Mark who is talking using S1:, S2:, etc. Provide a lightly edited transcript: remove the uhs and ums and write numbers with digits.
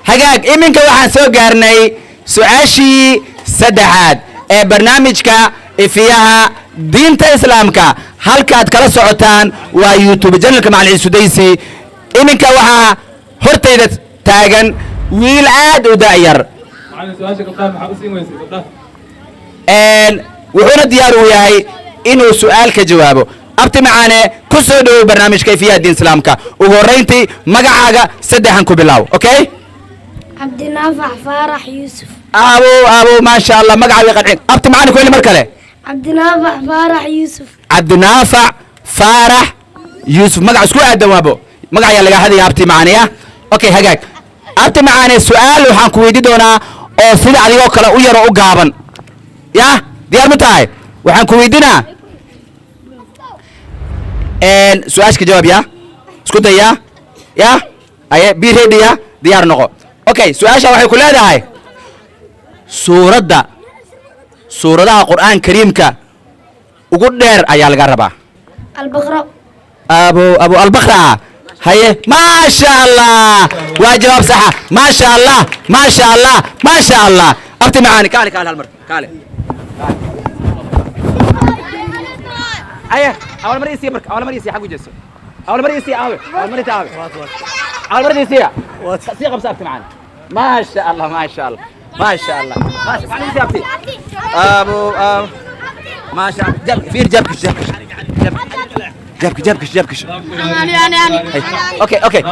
S1: Hagaag, iminka waxaan soo gaarnay su-aashii saddexaad ee barnaamijka Ifiyaha Diinta Islaamka. Halkaad kala socotaan waa YouTube channelka Macalin Sudaysi. Iminka waxaa hortayda taagan wiil aad u da'yar.
S2: Macallin, su-aasha gabdhaha maxaa u siin weysay gabdhaha?
S1: Wuxuuna diyaar u yahay inuu su'aal ka jawaabo. Abti macaane, ku soo dhowow barnaamijka Ifiyaha Diin Islaamka. Ugu horrayntii magacaaga saddexan ku bilaaw, okay?
S3: Cabdinaafac Faarax Yuusuf.
S1: Abo abo, maasha Allah, magacaaga qancin. Abti macaane, ku heli mar kale.
S3: Cabdinaafac Faarax Yuusuf.
S1: Cabdinaafac Faarax Yuusuf, magac isku aadan waabo, magac ayaa laga hadaya, abti macaane ya. Okay, hagaag, abti macaane, su'aal waxaan ku weydi doonaa oo sida adigoo kale u yaro u gaaban. Ya, diyaar ma tahay? Waxaan ku weydinaa su-aashka jawaab ya, isku day ya, ya aye, be ready ya, diyaar noqo. Okay, su-aasha waxay ku leedahay: suuradda suuradaha Qur'aan Kariimka ugu dheer ayaa laga rabaa.
S3: Albaqra.
S1: Abu abu, Albaqra. Haye, maasha Allah, waa jawaab saxa. Maasha Allah, maasha Allah, maasha Allah. Abti macaani, kaale kaale, hal mar kaale. Aye, awal mar isiya, marka awal mar isiya, xag u jeeso. Awal mar isiya, aawe awal mar inta, aawe awal mar isiya, sii qabsa. Abti macaani, maasha Allah, maasha Allah, maasha Allah, maasha macaani isiya. Abti abu abu, maasha jab fiir, jabkish jabkish jabki jabkish jabkish. Okay.